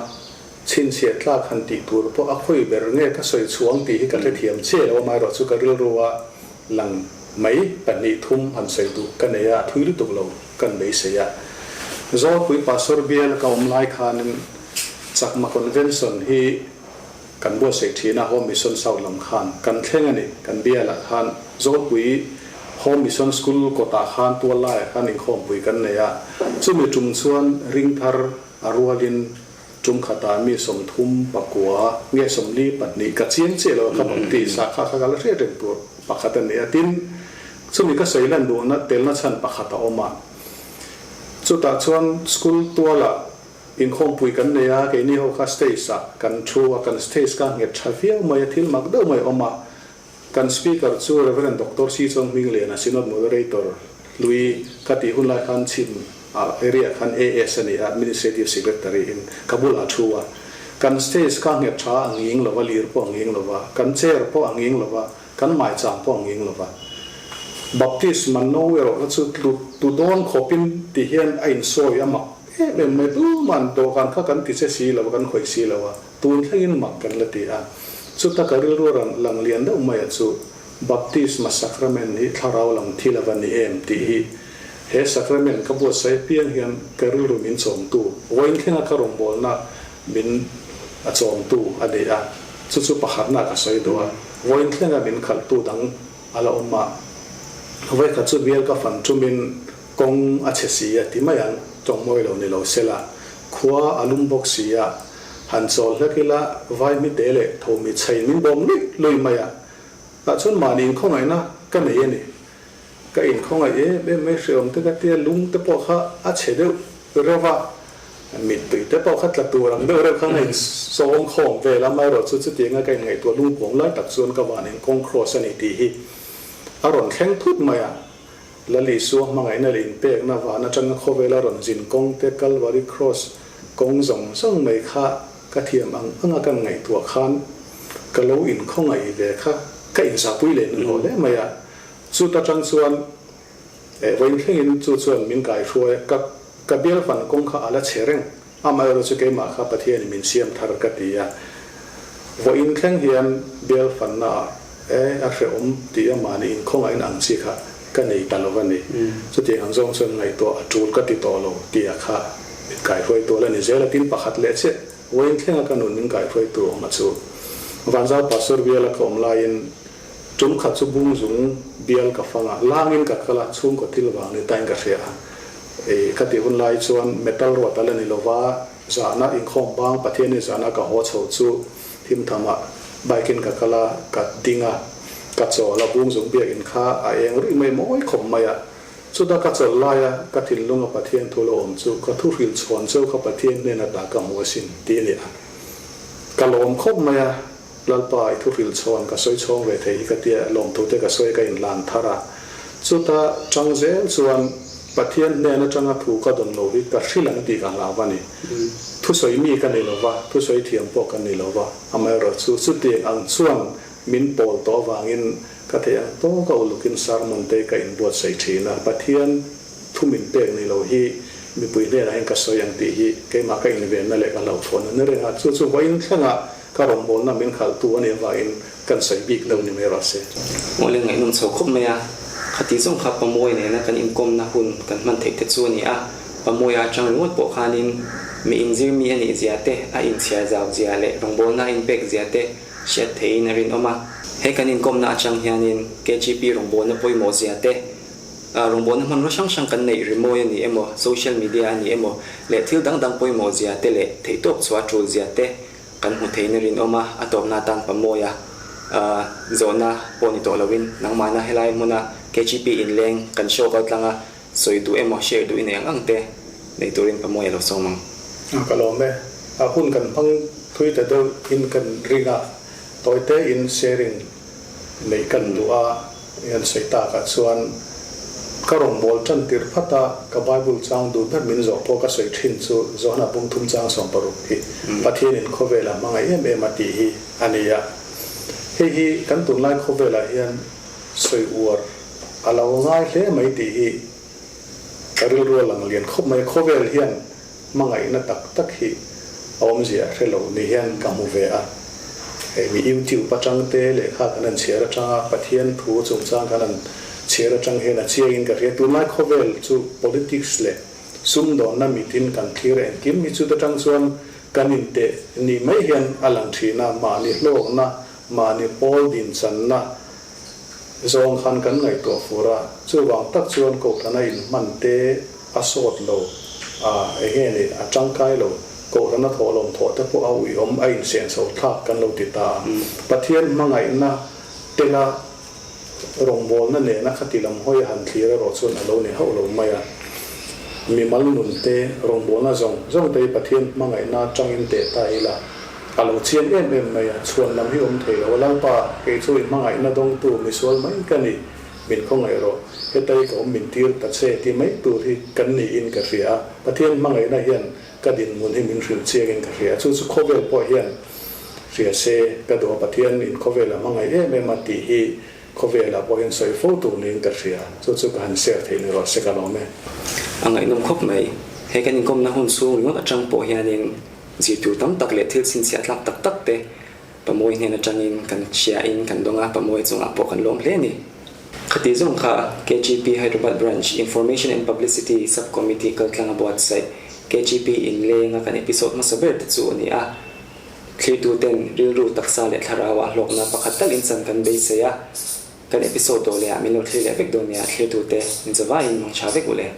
chhinchhiah tlak han tih tur pawh a khawi ber nge ka sawi chhuang tih hi ka hrethiam chiah lo, amaherawh chu ka rilru a lang mai pahnih thum han sawi duh ka nei a, a thui lutuk lo. Kan beisei a. Zawlpui Pastor bial ka awm lai khanin Chakma Convention hi kan buatsaih thin a, Home Mission South lam khan kan thleng a ni. Kan bialah khan Zawlpui Home Mission School kawtah khan tual laiah khan inkhawmpui kan nei a. Chumi tum chuan ring thar a rualin tum khatah mi 39 nge 42 ka chiang chiah lo a, ka baptist a, kha kha ka la hriat reng tur pakhat a ni a. Tin, Chumi ka sawi lan duhna telna chhan pakhat a awm a. Chutah chuan school tualah inkhawmpui kan nei a, keini ho kha stage ah kan thu a, kan stage kha nghet tha viau mai a, thil mak deuh mai a awm a. Kan speaker chu Rev. Doctor Si Chawng Hmingliana, Synod Moderator hlui ka tih hun lai khan chhim area khan AS a ni a, Administrative Secretary in ka bulah a thu a. Kan stage kha nghet tha a nging lo va, lir pawh a nging lo va, kan chair pawh a nging lo va, Kan maichang pawh ang eng lova. Baptist man no erawh kha chu tlu tu dawn khawpin ti hian a insawi a mak em em mai tuman dawhkan kha kan ti che si lo a, kan khawih si lo a, tun thlengin mak kan la ti a. Chuta ka rilru rawn lang lian deuh mai a chu Baptisma Sacrament hi thlarau lam thil a va ni em tih hi he Sacrament ka buatsaih apiang hian ka rilru min chawmtu, vawiin thlenga ka rawngbawlna min a chawmtu a ni a, chu chu pakhatna ka sawi duh a, vawiin thlenga min khalhtu dang a la awm a, vawikhat chu bial ka fan tumin kawng a chhe si a ti mai ang, tawng mawi lo ni lo sela, khua a lum bawk si a, han chawl hlek ila vai hmite leh tho mi chhei min bawm luih luih mai a, Tah chuan mahni inkhawngaihna ka nei a ni. Ka inkhawngaih em em mai hreawm te ka tia lung te pawh kha a chhe deuh reuh a, mittui te pawh kha tla tur ang deuh reuh khan a insawm khawm vel a, amaherawh chu chutianga ka inngaihtuah lungpuam lai tak chuan ka van inkawng cross a ni tih hi a rawn thleng thut mai a. Lal Isua hmangaihna leh inpekna van atanga khawvela rawn zin kawng te Calvary Cross kawng zawng zawng mai kha Ka thiam ang anga kan ngaihtuah khan ka lo inkhawngaih ve kha ka inzahpui leh hnuhnawh hle mai a. Chuta tang chuan eh vawiin thlengin chu chuan min kaihruai a, ka ka bial fan kawng kha a la chhe reng. Amaherawh chu keimah kha Pathianin min siam thar ka ti a. Vawiin thleng hian bial fanna ah eh a hrehawm tih a mahni inkhawngaihna ang chi kha ka nei ta lo a ni. Chutiang ang zawng chuan ngaihtuah a tul ka ti tawh lo tih a kha min kaihruai tual a ni zel a. Tin pakhat leh chiah vawiin thlenga ka nun min kaihruai tu awm a chu. Vanzau Pastor biala ka awm laiin tum khat chu bung zung bial ka fang a, langin ka kal a, chhungkaw thil vang ni tain ka hria a. Ka tih hun lai chuan metal ruat a la ni lova, zahna inkhawm bang Pathianin zahna ka haw chho chu Thim thamah bike in ka kal a, ka ding a, ka chawl a, bung zung biak in kha a eng ruih mai mawi khawp mai a. Chuta ka chawlh laia ka thinlunga Pathian thu lo awm chu ka thu hrilh chhuan cheu kha Pathian hnena dah ka hmu asin tih a ni a. Ka lawm khawp mai a, Lalpa i thu hrilh chhuan ka sawi chhawng ve thei hi ka tia lawmthu te ka sawi ka inhlan thar a. Chuta tang zel chuan Pathian hnen atanga thu ka dawn lo hi ka hrilh ang tih ka hlau a ni. Thusawi mi ka ni lo va, thusawi thiam pawh ka ni lo va, amaherawh chu chutiang ang chuan min pawl tawh avangin ka theih ang tawka ulukin sermon te ka inbuatsaih thin a, Pathian thu min pek ni lo hi mipui hnenah hian ka sawi ang tih hi keimah ka invenna leh ka hlauhthawn a ni reng a, chu chu vawiin thlengah ka rawngbawlna min khalhtu a nih avangin kan sawi bik deuh ni mai rawh se. Awle ngaihnawm chho khawp mai a, khati zawng kha Pamuai nena kan inkawmna hun kan hman theih te chu a ni a. Pamuaia atang ringawt pawh khanin mi inzir mi a nih zia te, a inchhiar zau zia leh rawngbawlna a inpek zia te hriat theihin a rinawm a. He kan inkawmna atang hianin KGP rawngbawlna pawimawh zia te, rawngbawlna hmanrua hrang hrang kan neih rimawi a ni emaw, social media a ni emaw leh thil dang dang pawimawh zia te leh theihtawp chhuah a tul zia te kan hmu theihin a rinawm a. A tawpna atan Pamuaia zawhna pawh ni tawh loin nangmahna helai hmuna KGP inleng kan show kal tlang a, Sawi duh emaw share duh i nei ang ang te nei turin ka mawi a lo sawm ang. Ka lawm e. A hun kan hmang thui ta deuh in kan ring a, tawi te in sharing neih kan duh a, i han sawi tak ah chuan ka rawngbâwl tan tir phat a, ka Bible chang duh ber min zawh pawh ka sawi thin chu Johana bung thum chang 16 hi Pathian in khawvel a hmangaih em em a tih hi a ni a. Hei hi kan tunlai khawvel ah hian Sawi uar a lo ngai hle mai tih hi ka rilru a lang lian khawp mai. Khawvel hian hmangaihna tak tak hi a awmzia hre lo ni hian ka hmu ve a. Hei mi YouTube atang te lehkha kan han chhiar atanga Pathian thu chungchang kan han chhiar atang hian a chiangin ka hria. Tunlai khawvel chu politics leh sumdawnna mitin kan thlir a, engkim hi chuta tang chuan kan inteh ni mai hian a lang thin a, mahni hlawkna Mahni pawl dinchanna zawng khan kan ngaihtuah fur a, chuvang tak chuan Kohhrana inhman te a sawt lo, a enge ni, a tangkai lo, Kohhrana thawhlawm thawh te pawh a uiawm, a insenso thlak kan lo ti ta a. Pathian hmangaihna tela rawngbawlna nena khati lam hawi a han thlir erawh chuan a lo ni hauh lo mai a. Mimal nun te, rawngbawlna zawng zawng te hi Pathian hmangaihna atangin teh ta ila, A lo chiang em em mai a, chhuan lam hi awm thei lo. Lalpa, kei chu i hmangaihna dawngtu misual mai ka ni, min khawngaih rawh. Hetai ka awm min tir ta che ti mai tur hi kan niin ka hria a. Pathian hmangaihna hian ka dinhmun hi min hrilh chiangin ka hria a, chu chu khawvel pawh hian hria se ka duh a, Pathian in khawvel a hmangaih em em a tih hi khawvelah pawh hian sawi fo tur niin ka hria, chu chu ka han share theih ni rawh se ka lawm e. A ngaihnawm khawp mai. He kan inkawmna hun chhung ringawt atang pawh hianin zirtur tam tak leh thil chhinchhiah tlak tak tak te Pamawi hnen atangin kan hriain kan dawng a, Pamawi chungah pawh kan lawm hle a ni. Khati zawng kha KGP Hyderabad Branch Information and Publicity Sub-Committee kaltlanga buatsaih KGP inlenga kan episode hmasa ber te chu a ni a. Thlirtuten rilru taksa leh thlarauah hlawkna pakhat tal inchan kan beisei a, kan episode dawh lehah min lo thlir leh vek dawn nia, thlirtute min zavaiin mangtha vek u le.